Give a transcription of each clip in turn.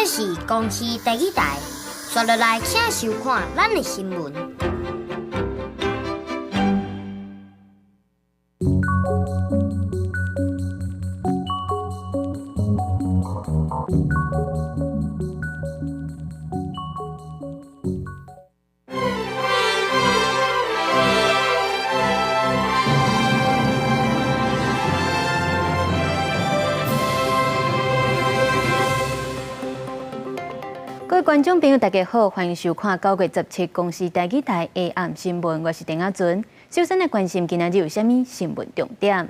這是公視第一台，紲落來請收看咱的新聞。各位觀眾朋友，大家好，歡迎收看9月17公視台語台下暗新聞，我是鄧阿純。首先來關心今仔日有啥物新聞重點？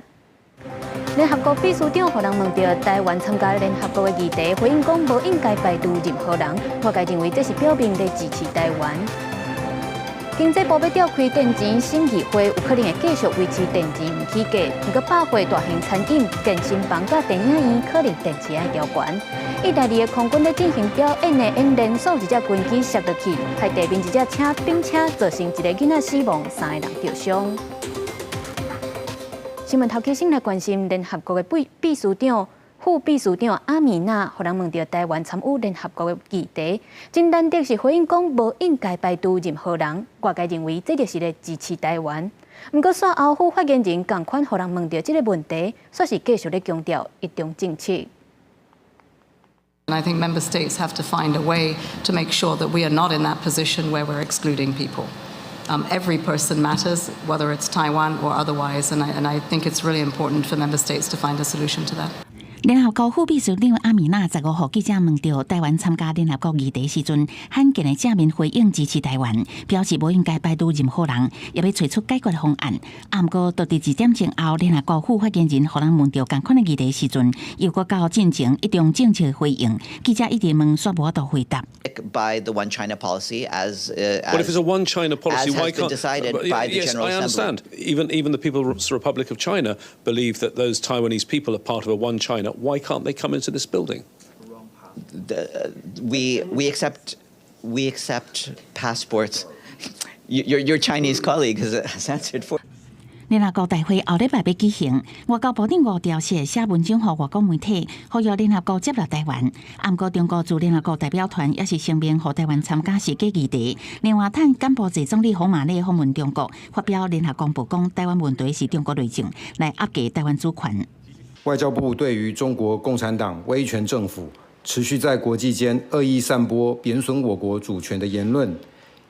聯合國秘書長予人問著台灣參加聯合國的議題，回應講無應該排除任何人。外界認為這是表明咧支持台灣。經濟部欲調開電錢審議會，有可能會繼續維持電錢毋起價。毋過百貨、大型餐飲、健身房佮電影院可能電錢愛調懸。意大利的空軍咧進行表演的演練，所有一隻軍機摔落去，害地面一隻車兵車造成一個囡仔死亡，三個人著傷。新聞頭起先來關心聯合國的秘書長、副秘書長阿米娜，予人問著台灣參與聯合國的議題，真難得是回應講無應該排除任何人。外界認為這就是咧支持台灣。毋過煞後副發言人仝款予人問著這個問題，煞是繼續咧強調一中政策。 I think member states have to find a way to make sure that we are not in that position where we're excluding people. Every person matters, whether it's Taiwan or otherwise, and I think it's really important for member states to find a solution to that. 聯合國副秘書長阿米娜15號記者問著台灣參加聯合國議題時陣，罕見的正面回應支持台灣，表示無應該排除任何人，也欲揣出解決方案。啊，毋過佇2點鐘後，聯合國副發言人予人問著仝款的議題時陣，又閣到進前一中政策回應，記者一直問，煞無法度回答。 By the One China policy, as Well, if it's a One China policy, as why has been can't decided by the Yes, General I Assembly. understand. Even the People's Republic of China believe that those Taiwanese people are part of a One China. Why can't they come into this building? We accept passports. Your Chinese colleague has answered for. 聯合國大會後禮拜欲舉行，外交部長吳釗燮寫文章予外國媒體，呼籲聯合國接納台灣。毋過中國駐聯合國代表團也是聲明，予台灣參加是假議題。另外，趁柬埔寨總理洪馬內訪問中國，發表聯合公報講台灣問題是中國內政，來壓低台灣主權。外交部對於中國共產黨威權政府持續在國際間惡意散播貶損我國主權的言論，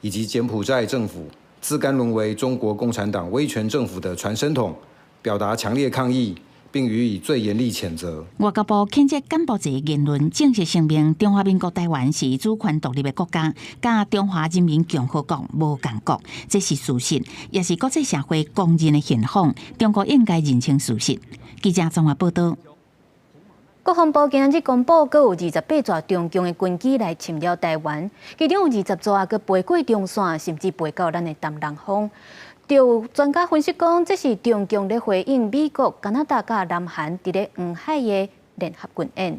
以及柬埔寨政府自甘淪為中國共產黨威權政府的傳聲筒，表達強烈抗議，並予以最嚴厲譴責。外交部譴責柬埔寨言論，正式聲明中華民國台灣是主權獨立的國家，佮中華人民共和國無仝國，這是事實，也是國際社會公認的現況。中國應該認清事實。記者綜合報道。國防部今日公布，閣有28座中共的軍機來侵擾台灣，其中有20座閣飛過中線，甚至飛到咱的東南方。就有專家分析講，這是中共咧回應美國、加拿大佮南韓佇咧黃海的聯合軍演。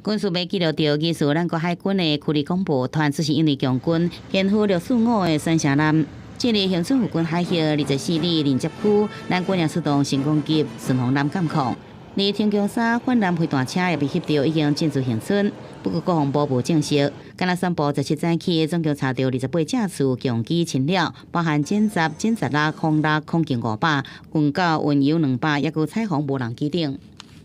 軍事媒記錄著疑似咱國海軍的區域廣播團，這是因為共軍編號645的巡射艦。這裡恆春附近海域24里連接區，咱軍也出動神功級巡防艦監控。而長弓三反艦飛彈車也被翕著已經進駐恆春，不過國防部無證實。敢若宣布17早起總共查著28架次共機侵擾，包含殲十、殲十六、轟六、空勁500、運九、運油200，抑閣彩虹無人機等。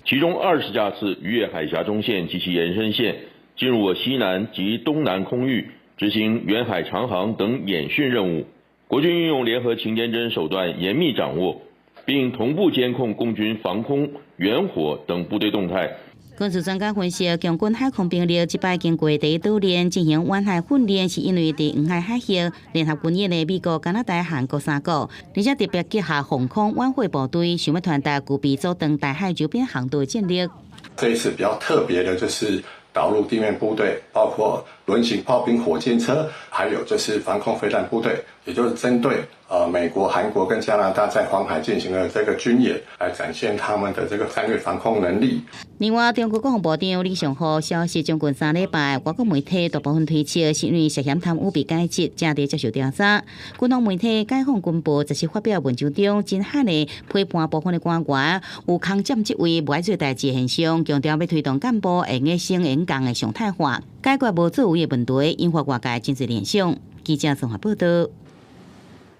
其中20架次逾越海峽中線及其延伸線，進入我西南及東南空域，執行遠海長航等演訓任務。國軍運用聯合勤監偵手段嚴密掌握，並同步監控共軍防空、遠火等部隊動態。軍事專家分析，共軍海空兵力這擺經過第一島鏈進行遠海訓練，是因為佇黃海海域聯合軍演的美國、加拿大、韓國三國，而且特別結合防空遠火部隊，想欲傳達具備阻斷台海周邊航道的戰力。這一次比較特別的，就是導入地面部隊，包括陸輪型炮兵火箭車，還有就是防空飛彈部隊，也就是針對美國、韓國跟加拿大在黃海進行了這個軍演，來展現他們的這個戰略防空能力。另外，中國國防部長李尚福消失將近3禮拜，外國媒體大部分推測是因為涉嫌貪污被解職，正佇接受調查。軍方媒體解放軍報十七發表文章中，真罕的批判部分的官員有空佔職位無愛做代誌的現象，強調欲推動幹部會用升演降的常態化，解決無作為的問題，引發外界真濟聯想。記者綜合報道。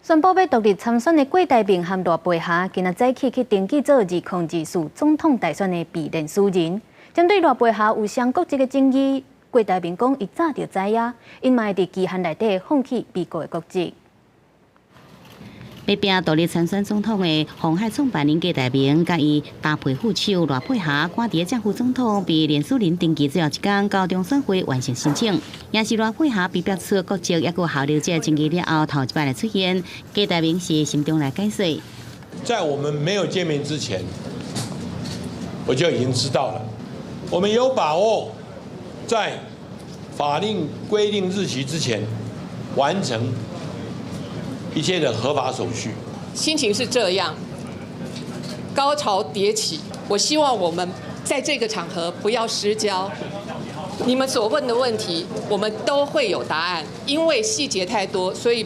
宣布欲獨立參選的郭台銘和賴佩霞，今仔早起去登記做2024總統大選的備聯署人。針對賴佩霞有雙國籍的爭議，郭台銘講伊早就知影，𪜶嘛會佇期限內底放棄美國的國籍。欲拼獨立參選總統的鴻海創辦人郭台銘，佮伊搭配副手賴佩霞，趕佇正副總統被連署人登記最後一工，到中選會完成申請。也是賴佩霞被逼出國籍，抑閣效力這個爭議了後，頭一擺來出現。郭台銘是心中來解說：在我們沒有見面之前，我就已經知道了。我們有把握在法令規定日期之前完成一切的合法手續。心情是這樣，高潮迭起。我希望我們在這個場合不要失焦。你們所問的問題，我們都會有答案。因為細節太多，所以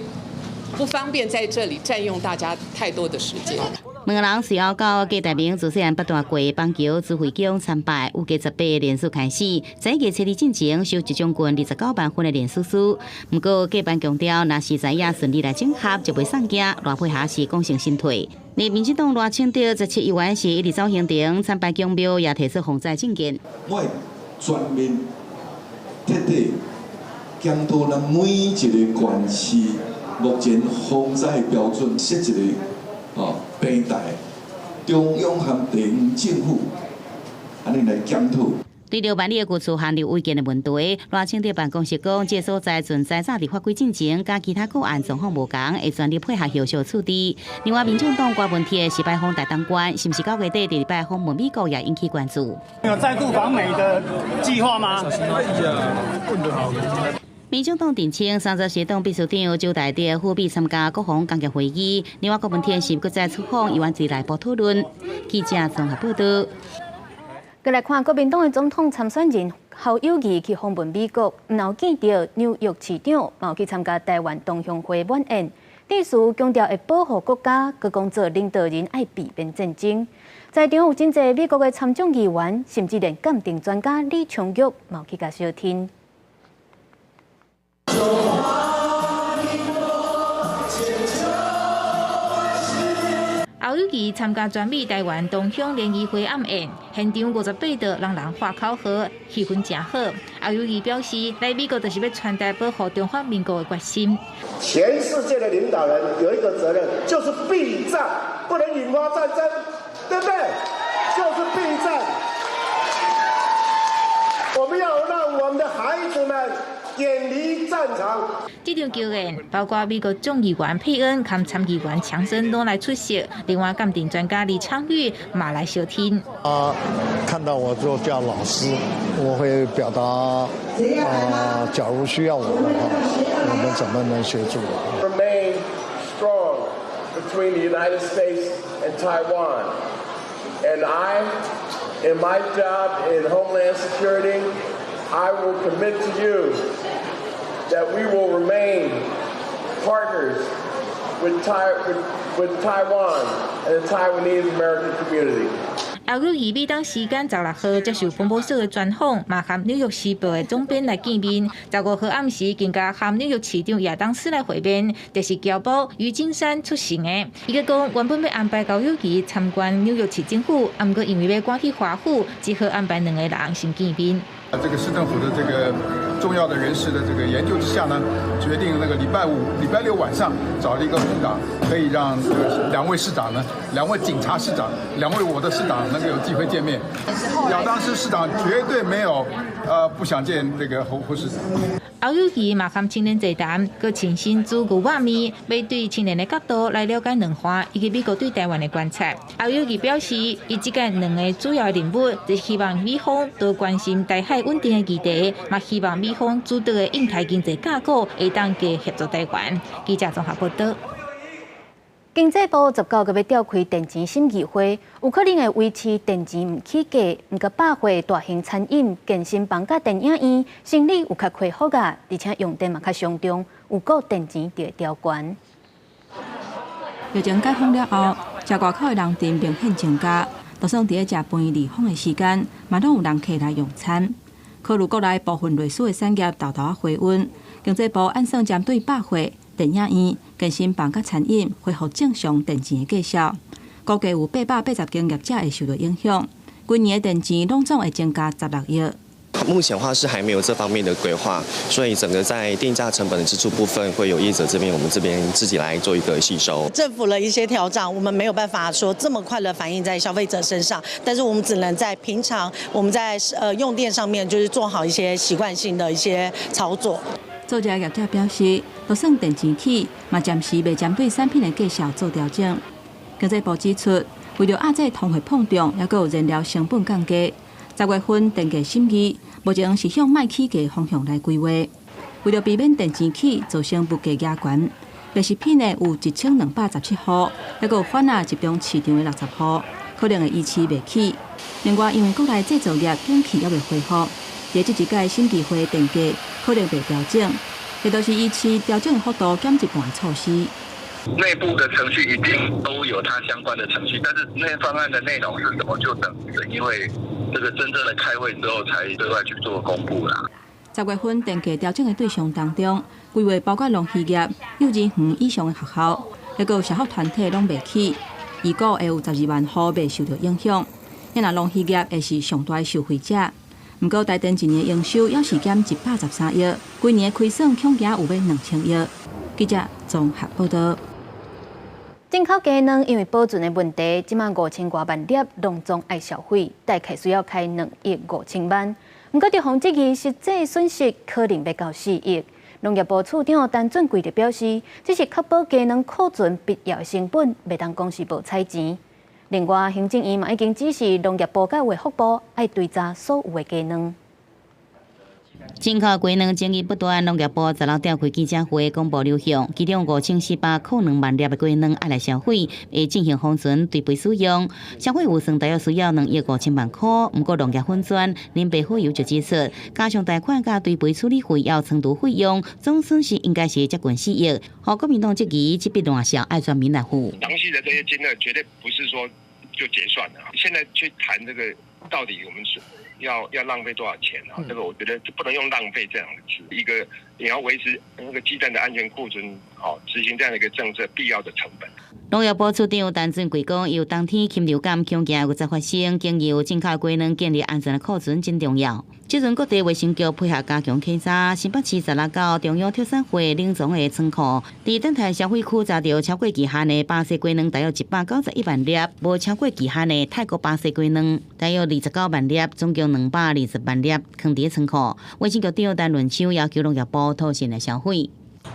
不方便在這裡佔用大家太多的時間。兩个人隨後到郭台銘自細漢捌蹛過板橋慈惠宮參拜，預計18連署開始，11月7日進前收集將近29萬份的聯署書。毋過郭辦強調，若是知影順利來整合，就袂送件。賴佩霞是講成心退。而民進黨賴清德17議員是一直走行程參拜宮廟，也提出防災政見。我會全面徹底檢討咱每一个縣市目前防災標準設一个平台，中央和地方政府按呢來檢討。對著萬里的舊厝陷入違建的問題，賴清德辦公室講，這所在存在早佇法規進前，佮其他個案狀況無仝，會全力配合後續處置。另外，民進黨郭文鐵是拜訪台東縣，是毋是9月底第二擺訪問美國也引起關注。有再度訪美的計劃嗎？民進黨澄清，30時黨秘書長周大德赴美參加國防工業會議。另外，郭文鐵是閣再出訪，猶原佇內部討論。記者綜合報道。閣來看國民黨的總統參選人侯友宜去訪問美國，毋但見著紐約市長，嘛有去參加台灣同鄉會晚宴。致辭強調會保護國家，閣講做領導人愛避免戰爭。在場有真濟美國的參眾議員，甚至連鑑定專家李昌鈺嘛有去共相聽。侯友宜參加全美台灣同鄉聯誼會晚宴，現場58桌人人喊口號，氣氛誠好。侯友宜表示，來美國就是欲傳達保護中華民國的決心。全世界的領導人有一個責任，就是避戰，不能引發戰爭，對不對？就是避戰。我們要讓我們的孩子們遠離戰場。這場壽宴包括美國眾議員佩恩和參議員強森攏來出席，另外鑑定專家李昌鈺嘛來相聽。啊，看到我就叫老師，我會表達啊，假如需要我的話，我們怎麼能協助？Remain strong between the United States and Taiwan, and I, in my job in Homeland Security, I will commit to you that we will remain partners with Taiwan and the Taiwanese American community. 侯友宜美東時間16號接受彭博社的專訪，嘛和紐約時報的總編來見面。15號暗時，更加和紐約市長亞當斯來會面，就是僑胞余金山促成的。伊閣講，原本欲安排侯友宜參觀紐約市政府，毋過因為欲趕去華府，只好安排兩個人先見面。這個市政府的這個重要的人士的這個研究之下呢，決定那個禮拜五、禮拜六晚上找了一個空檔，可以讓兩位市長呢，兩位警察市長，兩位我的市長能夠有機會見面。亞當斯市長絕對沒有，不想見這個侯侯市長。侯友宜嘛和青年座談，閣親身煮牛肉麵，欲對青年的角度來了解兩岸以及美國對台灣的觀察。侯友宜表示，伊這屆兩个主要任務，就是希望美方多關心台海穩定的議題，嘛希望美方主導的印太經濟架構會當加協助台灣。記者綜合報導。經濟部19個欲召開電錢審議會，有可能會維持電錢毋起價，毋過百貨、大型餐飲、健身房佮電影院生理有較恢復啊，而且用電嘛較傷重，有顧電錢就會調懸。疫情解封了後，食外口的人潮明顯增加，就算佇咧食飯離峰的時間，嘛攏有人客來用餐。考慮國內部分類似的產業沓沓仔回溫，經濟部按算針對百貨、電影院、健身房佮餐飲恢復正常電錢的價數，估計有880間業者會受到影響。規年的電錢攏總會增加16億。目前話是還沒有這方面的規劃，所以整個在電價成本的支出部分，會由業者這邊，我們這邊自己來做一個吸收。政府的一些調漲，我們沒有辦法說這麼快的反映在消費者身上，但是我們只能在平常我們在用電上面，就是做好一些習慣性的一些操作。做者業者表示，就算電錢起，嘛暫時袂針對產品的價數做調整。經濟部指出，為著遏制通貨膨脹，抑閣有燃料成本降低，10月份電價審議，目前是向莫起價方向來規劃。為著避免電錢起造成物價加懸，白食品的有1217戶，抑閣有番仔集中市場的60戶，可能會維持袂起。另外，因為國內製造業景氣猶未恢復，佇這一屆審議會電價可能袂調整，這都是維持調整的幅度減一半的措施。內部的程序一定都有它相關的程序，但是那方案的內容是什麼，就等因為這個真正的開會之後才對外去做公布啦。10月份電價調整的對象當中，規劃包括農漁業、幼兒園以上的學校，抑閣有社福團體攏袂起，預估會有12萬戶袂受到影響。若農漁業會是上大的受惠者。毋過台電一年營收猶是減113億，規年的虧損恐驚有欲2000億。記者綜合報導。進口雞卵因為保存的問題，這馬5000外萬粒攏總愛銷毀，大概需要開2億5千萬。毋過，地方質疑實際損失可能欲到4億。農業部次長陳俊貴就表示，這是確保雞卵庫存必要的成本，袂當講是無彩錢。另外，行政院嘛已經指示農業部佮衛福部愛追查所有的雞卵。進口雞卵爭議不斷，農業部十六召開記者會公布流向，其中5402萬粒的雞卵愛來銷毀，會進行封存堆肥使用。銷毀預算大約需要2億5千萬塊。毋過農業粉專林白好友就指出，加上貸款佮堆肥處理費猶倉儲費用，總損失應該是接近4億。予國民黨質疑這筆爛數愛全民來付。詳細的這些金額絕對不是說就結算了，現在去談這個到底我們是要浪費多少錢啊？這個我覺得就不能用浪費這兩個字。一個你要維持那個雞蛋的安全庫存，好執行這樣的一個政策必要的成本。農業部次長陳俊貴講，由冬天禽流感恐驚有再發生，經由進口雞卵建立安全的庫存真重要。這陣各地衛生局配合加強檢查，新北市16中央特產會冷藏的倉庫，佇等待消費區查著超過期限的巴西雞卵大約191萬粒，無超過期限的泰國巴西雞卵大約29萬粒，總共220萬粒囥佇倉庫。衛生局長陳潤秋要求農業部妥善來銷毀。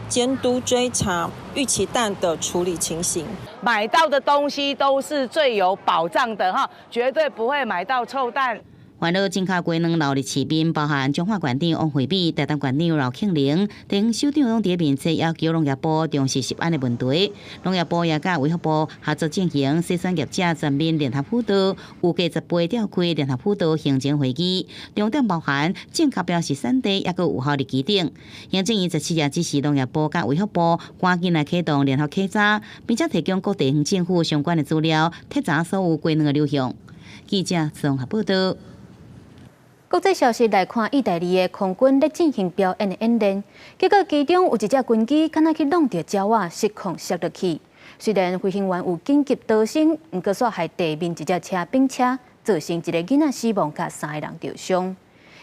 監督追查逾期蛋的處理情形，買到的東西都是最有保障的哈，絕對不會買到臭蛋。煩惱進口雞卵流入市面，包含彰化縣長王惠美、台東縣長廖慶玲，地方首長攏佇面冊要求農業部重視食安的問題。農業部也佮衛福部合作進行篩選業者全面聯合輔導，預計10月召開聯合輔導行政會議，重點包含正確標示產地，抑閣有效日期等。行政院17日指示農業部佮衛福部趕緊來啟動聯合稽查，並且提供各地方政府相關的資料，徹查所有雞卵的流向。記者綜合報導。國際消息來看，意大利的空軍咧進行表演的演練，結果其中有一隻軍機敢若去挵著鳥仔，失控摔落去。雖然飛行員有緊急逃生，毋過煞害地面一隻車兵車，造成一個囡仔死亡，佮三个人著傷。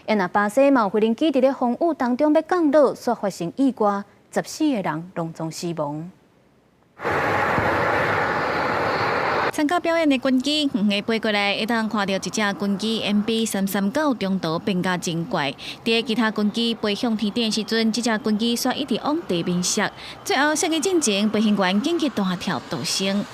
若巴西嘛有飛行機佇咧風雨當中欲降落，煞發生意外，14個人攏總死亡。參加表演的軍機，遠遠飛過來，會當看著一隻軍機 MB339中途變甲真怪。佇其他軍機飛向天頂的時陣，這隻軍機煞一直往地面摔，最後摔去進前，飛行員緊急大跳逃生。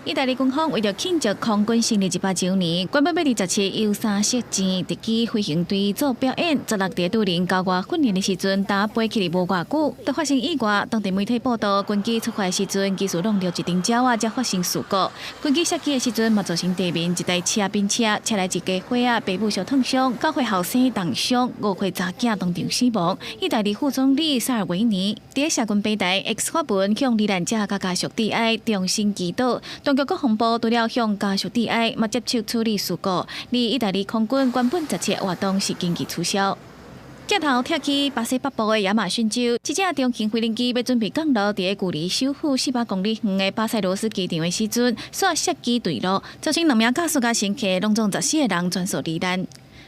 意大利軍方為著慶祝空軍成立100週年，原本欲佇17由三色箭敵機飛行隊做表演。16佇都靈郊外訓練的時陣，焦飛去佇無偌久，就發生意外。當地媒體報道，軍機出發的時陣，機師挵著一頂鳥仔，才發生事故。軍機射擊的時陣，嘛造成地面一台車並車，車內一家伙仔爸母相燙傷，九歲後生重傷，5歲查囝當場死亡。意大利副總理薩爾維尼佇社群平台 X 發文向罹難者佮家屬致哀，衷心祈禱。當局國防部除了向家屬致哀，嘛接手處理事故。而意大利空軍原本17活動是緊急取消。鏡頭拆去巴西北部的亞馬遜州，這隻中型飛行機欲準備降落佇個距離首府400公里遠的巴塞羅斯機場的時陣，煞摔機墜落，造成兩名駕駛佮乘客攏總14個人全數罹難。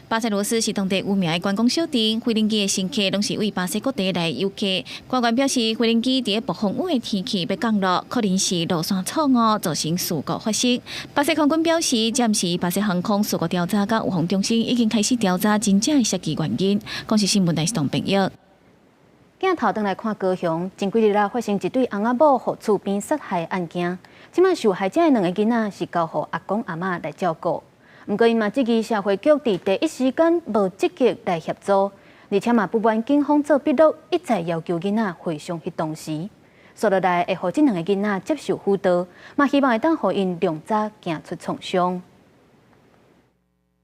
巴塞羅斯是當地有名的觀光小鎮，飛行機的乘客攏是對巴西各地來的遊客。官員表示，飛行機佇個暴風雨的天氣欲降落，可能是路線錯誤造成事故發生。巴西空軍表示，暫時巴西航空事故調查佮預防中心已經開始調查真正的摔機原因。公視新聞台是董朋友。鏡頭轉來看高雄，前幾日啊發生一對翁仔某予厝邊殺害案件，這擺受害者的兩个囡仔是交予阿公阿嬤來照顧。毋過，𪜶嘛質疑社會局佇第一時間無積極來協助，而且嘛不瞞警方做筆錄，一再要求囡仔回想彼當時，紲落來會予這兩个囡仔接受輔導，嘛希望會當予𪜶量早行出創傷。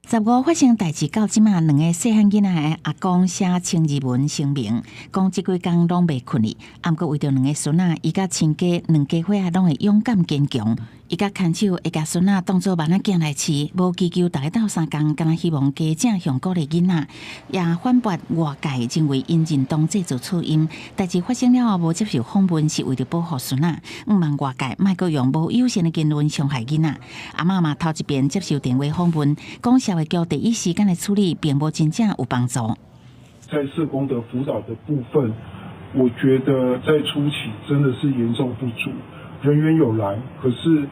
15發生代誌到這馬，兩个細漢囡仔的阿公寫千字文聲明，講這幾工攏袂睏去。毋過為著兩个孫仔，伊佮親家兩家伙仔攏會勇敢堅強。伊佮牽手會共孫仔當做萬仔囝來飼，無祈求逐家鬥相共，干焦希望家長向鼓勵囡仔，也反駁外界認為𪜶認同製造噪音。代誌發生了後無接受訪問，是為著保護孫仔，毋望外界莫閣用無友善的言論傷害囡仔。阿嬤嘛頭一遍接受電話訪問，講社會局第一時間的處理並無真正有幫助。在社工的輔導的部分，我覺得在初期真的是嚴重不足，人員有來，可是，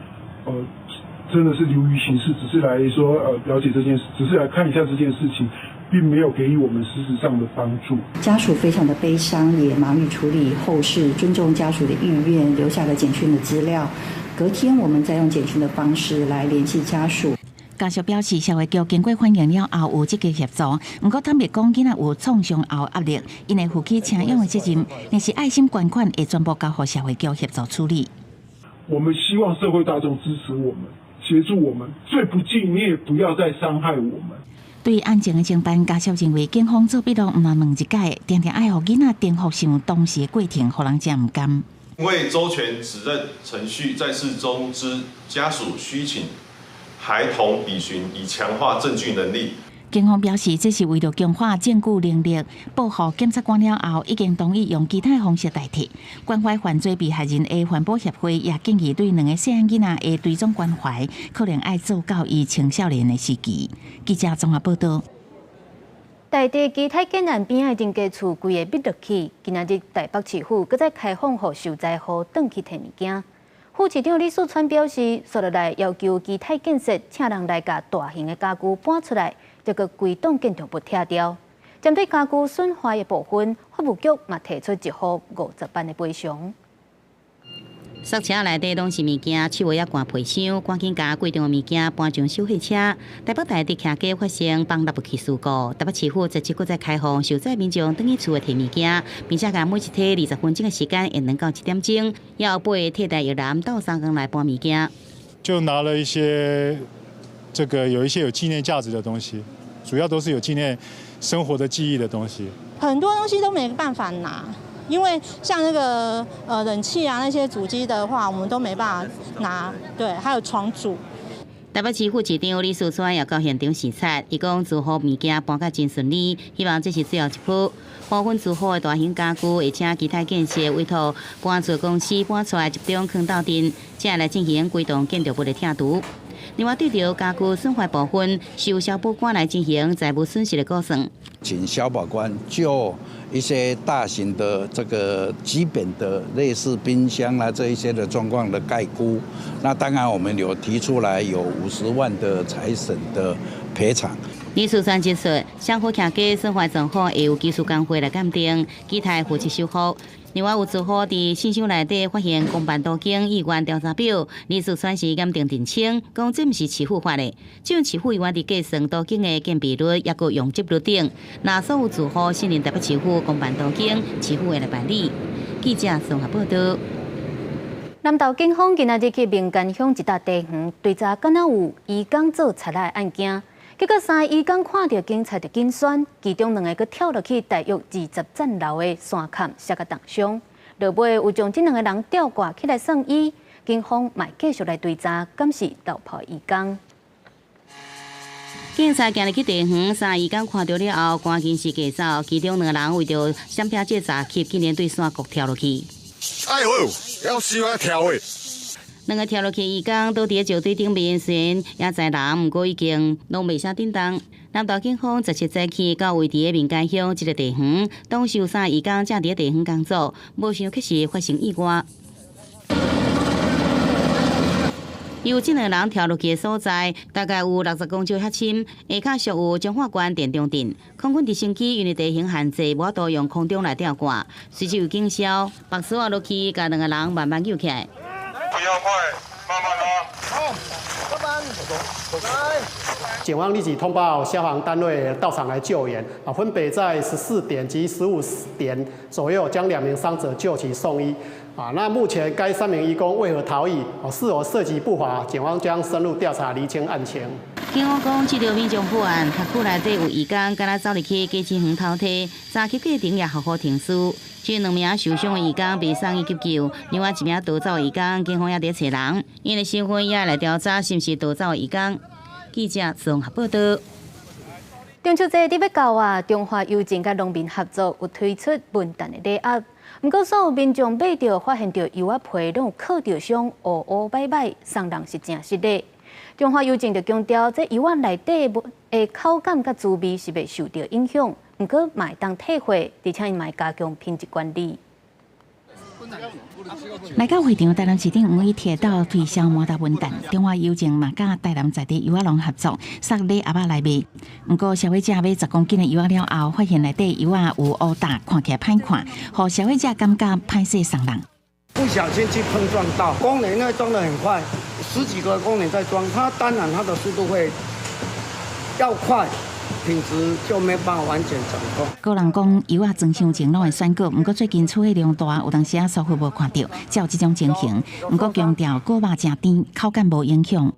真的是流於形式，只是來說，了解這件事，只是來看一下這件事情，並沒有給予我們實質上的幫助。家屬非常的悲傷，也忙於處理後事，尊重家屬的意願，留下了簡訊的資料。隔天，我們再用簡訊的方式來聯繫家屬。家屬表示，社會局經過反映了後有積極協助，毋過坦白講，囡仔有創傷後壓力，𪜶會負起請養的責任，若是愛心捐款會全部交予社會局協助處理。我們希望社會大眾支持我們，協助我們，最不濟你也不要再傷害我們。對案情的偵辦，家屬認為警方做筆錄毋但問一解，定定愛予囡仔顛覆想當時的過程，予人誠毋甘。因為周全指認程序在事中之家屬須請孩童筆詢，以強化證據能力。警方表示，這是為著強化證據能力，報予檢察官了後，已經同意用其他方式代替。關懷犯罪被害人的環保協會也建議對兩个細漢囡仔的追蹤關懷，可能愛做到伊青少年的時期。記者綜合報道。台地基泰建案邊仔的人家厝規个滅落去，今仔日台北市府閣再開放予受災戶轉去提物件。副市長李四川表示，紲落來要求基泰建設請人來共大型的家具搬出來，著閣規棟建築物拆掉。針對家具損壞的部分，法務局嘛提出一戶50萬的賠償。剎車內底攏是物件，手尾仔掛皮箱，趕緊共貴重的物件搬上手貨車。台北大直徛街發生放垃圾事故，台北市府這次閣再開放受災民眾轉去厝內提物件，並且共每一梯20分鐘的時間會兩到1點鐘，也有八个替代役男鬥相共來搬物件。就拿了一些這個有一些有紀念價值的東西，主要都是有紀念生活的記憶的東西。很多東西都沒辦法拿。因為像那個冷氣啊那些主機的話，我們都沒辦法拿。對，還有床組。台北市副市長李四川也到現場視察，伊講住戶物件搬甲真順利，希望這是最後一波。部分住戶的大型家具會請基泰建設委託搬厝公司搬出來集中囥鬥陣，才來進行規棟建築物的拆除。另外，對著家具損壞部分，是由消保官來進行財物損失的估算。請消保官就一些大型的這個基本的類似冰箱啊這一些的狀況的概估，那當然我們有提出來有50萬的財損的賠償。李淑山指出，双方徛家损坏状况会由技术工会来鉴定，其他负责修复。另外，有住户伫信箱内底发现公办都更意愿调查表，李四川是鉴定澄清，讲这毋是市府发的，这市府意愿伫计算都更的建蔽率，抑阁容积率等。若所有住户信任台北市府公办都更，市府会来办理。记者综合报道。南投警方今仔日去民间乡一搭地园追查，敢若有移工做贼仔的案件。结果三个移工看著警察就紧跣，其中两个阁跳落去大约20层楼的山坎，摔甲重伤。落尾有将这两个人吊挂起来送医，警方嘛继续来追查，敢是逃跑移工。警察行入去地园，三个移工看著了后，赶紧是急走，其中两个人为著闪避这诈欺，竟然对山谷跳落去。哎呦，要死我跳的！两个跳落去移工倒伫石堆顶面，虽然也在人，毋过已经拢袂啥振动。南投警方17早起到位伫个民间乡这个地园，当时有三个移工正伫地园工作，无想却是发生意外。由这两个人跳落去的所在，大概有60公尺遐深，下跤属有彰化县田中镇。空军直升机因为地形限制，无法度用空中来吊挂，随即有警消绑丝仔落去，共两个人慢慢救起来。不要快，慢慢拉。好，慢慢，来。警方立即通报消防单位到场来救援，分别在14点及15点左右将2名伤者救起送医。那目前该3名移工为何逃逸？是否涉及不法？警方将深入调查，厘清案情。警方讲，这条民众报案，辖区内底有移工，敢若走入去鸡翅园偷提，查缉过程也合法停尸。这两名受伤的移工被送医急救，另外一名逃走的移工，警方也伫揣人，𪜶的身份也来调查是毋是逃走的移工。记者综合报道。中秋节伫欲到啊，中华邮政佮农民合作，有推出文旦的礼盒。毋过，所有民众买著发现著柚仔皮拢有磕著伤，乌乌䆀䆀，送人是真失礼。中华邮政就强调，这柚仔内底的口感佮滋味是袂受著影响，毋过嘛会当退货，而且伊嘛会加强品质管理。来到会场，台南市长黄伟哲到推销麻豆文旦，中华邮政嘛佮台南在地柚仔农合作，送礼盒仔来卖。毋过消费者买10公斤的柚仔了后，发现内底柚仔有乌焦，看起来歹看，予消费者感觉歹势送人。不小心去碰撞到，工人因为装得很快，10几个工人在装，他当然他的速度会要快。品质就没办法完全掌控。个人讲，柚仔装箱前拢会选果，毋过最近出货量大，有当时仔疏忽无看著，才有这种情形。毋过强调果肉诚甜，口感无影响。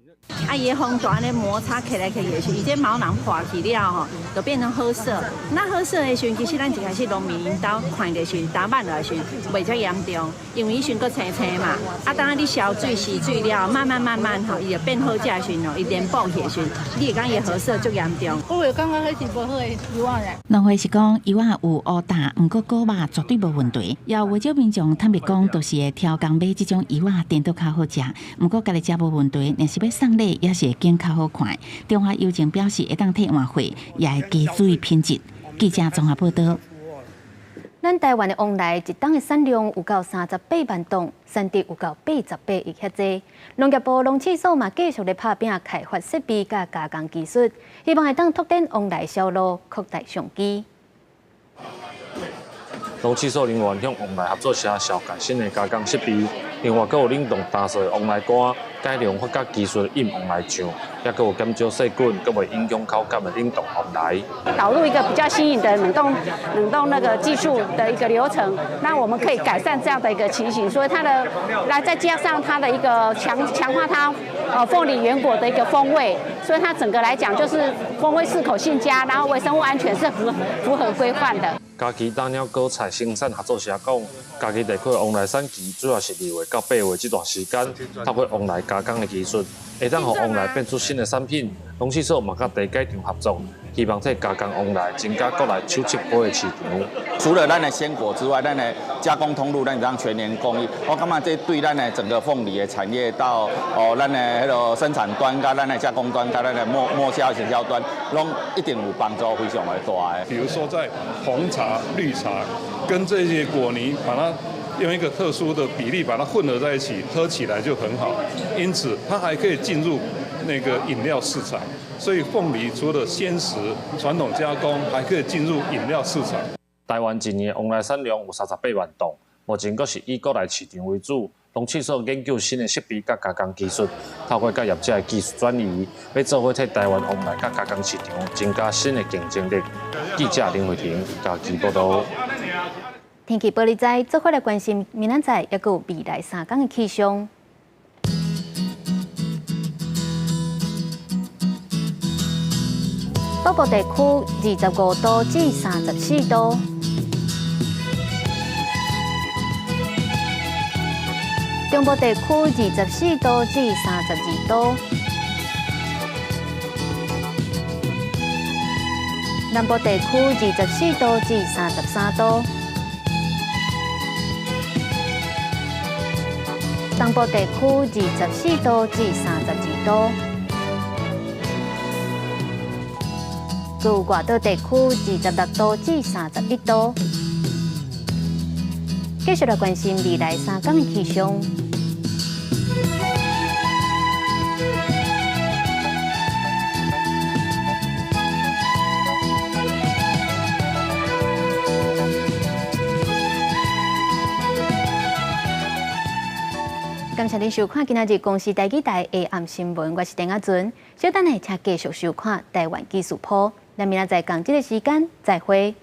伊的风大按呢摩擦起来去的时，伊这毛囊破去了吼，就变成褐色。那褐色的时阵，其实咱一开始农民𪜶兜看的时，打扮的时袂遮严重，因为彼时阁青青嘛。当你烧水洗水了，慢慢慢慢吼，伊就变好食的时阵吼，伊连剥起的时阵，你会感觉伊褐色足严重。我会感觉彼是无好的柚仔咧。农会是讲柚仔有乌焦，毋过果肉绝对无问题。也有袂少民众坦白讲，都是会挑工买这种柚仔，颠倒较好食。毋过家己食无问题，若是欲送礼也是会拣较好看。中华邮政表示会当退换货，也会加注意品质。记者综合报道。咱台湾的旺梨一冬的产量有够38万吨，产值有够88亿遐济。农业部农试所嘛继续咧拍拚开发设备佮加工技术，希望会当拓展旺梨销路，扩大商机。农试所人员向旺梨合作社绍介新的加工设备，另外阁有冷冻打碎旺梨干，改良发酵技术印旺梨酱，也阁有减少细菌，阁袂影响口感的冷冻旺梨。导入一个比较新颖的冷冻那个技术的一个流程，那我们可以改善这样的一个情形，所以它的来再加上它的一个强化它凤梨原果的一个风味，所以它整个来讲就是风味适口性佳，然后微生物安全是符合规范的。嘉义大鸟果菜生产合作社讲，嘉义地区的旺梨产期主要是2月到8月这段时间，透过旺梨加工的技术，会当予旺梨变出新的产品。农试所嘛佮地改场合作，希望藉加工旺梨，增加国内手七果的市场。除了咱的鲜果之外，咱的加工通路，咱当全年供应。我感觉这对咱的整个凤梨的产业到咱的彼个生产端、佮咱的加工端、佮咱的末销行销端，拢一定有帮助非常的大的。比如说在红茶、绿茶跟这些果泥，把它用一个特殊的比例把它混合在一起，喝起来就很好。因此，它还可以进入那個飲料市場。所以鳳梨除了鮮食、傳統加工，還可以進入飲料市場。台灣一年黃梨產量有38萬噸，目前閣是以國內市場為主。農試所研究新的設備佮加工技術，透過佮業者的技術轉移，欲做伙替台灣黃梨佮加工市場增加新的競爭力。記者林慧婷家己報道。天氣報你知，做伙來關心明仔載抑閣有未來3天的氣象。北部地區25度至34度，中部地區24度至32度，南部地區24度至33度，東部地區24度至32度。佮外島地區26度至31度。繼續來關心未來3天的氣象。感謝您收看今仔日公視台語台下暗新聞，我是鄧阿純。稍等下，請繼續收看台灣技術鋪。咱明仔載仝這个時間再會。